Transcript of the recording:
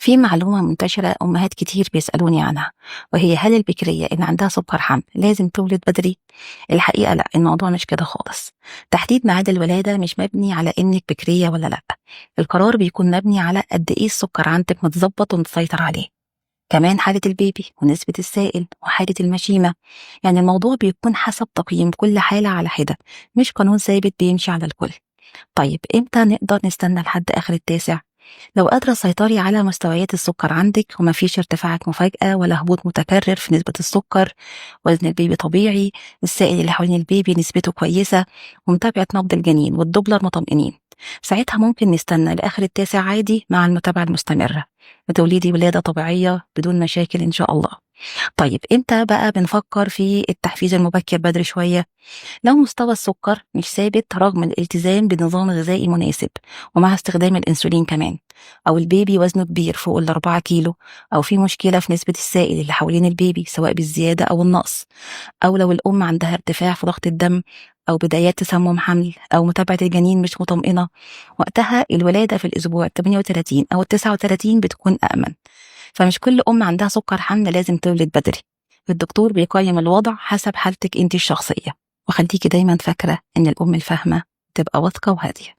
في معلومة منتشرة أمهات كتير بيسألوني عنها، وهي هل البكرية اللي عندها سكر حمل لازم تولد بدري؟ الحقيقة لا، الموضوع مش كده خالص. تحديد ميعاد الولادة مش مبني على إنك بكرية ولا لا. القرار بيكون مبني على قد إيه السكر عندك متظبط ومتسيطر عليه، كمان حالة البيبي ونسبة السائل وحالة المشيمة. يعني الموضوع بيكون حسب تقييم كل حالة على حدة، مش قانون ثابت بيمشي على الكل. طيب إمتى نقدر نستنى لحد آخر التاسع؟ لو قادرة تسيطري على مستويات السكر عندك ومفيش ارتفاعات مفاجئة ولا هبوط متكرر في نسبة السكر، وزن البيبي طبيعي، السائل اللي حوالين البيبي نسبته كويسة، ومتابعة نبض الجنين والدوبلر مطمئنين، ساعتها ممكن نستنى لآخر التاسع عادي مع المتابعة المستمرة، وتوليدي ولادة طبيعية بدون مشاكل إن شاء الله. طيب إمتى بقى بنفكر في التحفيز المبكر بدري شوية؟ لو مستوى السكر مش ثابت رغم الالتزام بنظام غذائي مناسب ومع استخدام الأنسولين كمان، أو البيبي وزنه كبير فوق ال4 كيلو، أو في مشكلة في نسبة السائل اللي حوالين البيبي سواء بالزيادة أو النقص، أو لو الأم عندها ارتفاع في ضغط الدم أو بدايات تسمم حمل، أو متابعة الجنين مش مطمئنة. وقتها الولادة في الأسبوع 38 أو 39 بتكون أأمن. فمش كل أم عندها سكر حمل لازم تولد بدري، الدكتور بيقيم الوضع حسب حالتك انت الشخصية. وخليكي دايما فاكرة إن الأم الفاهمة تبقى واثقة وهادية.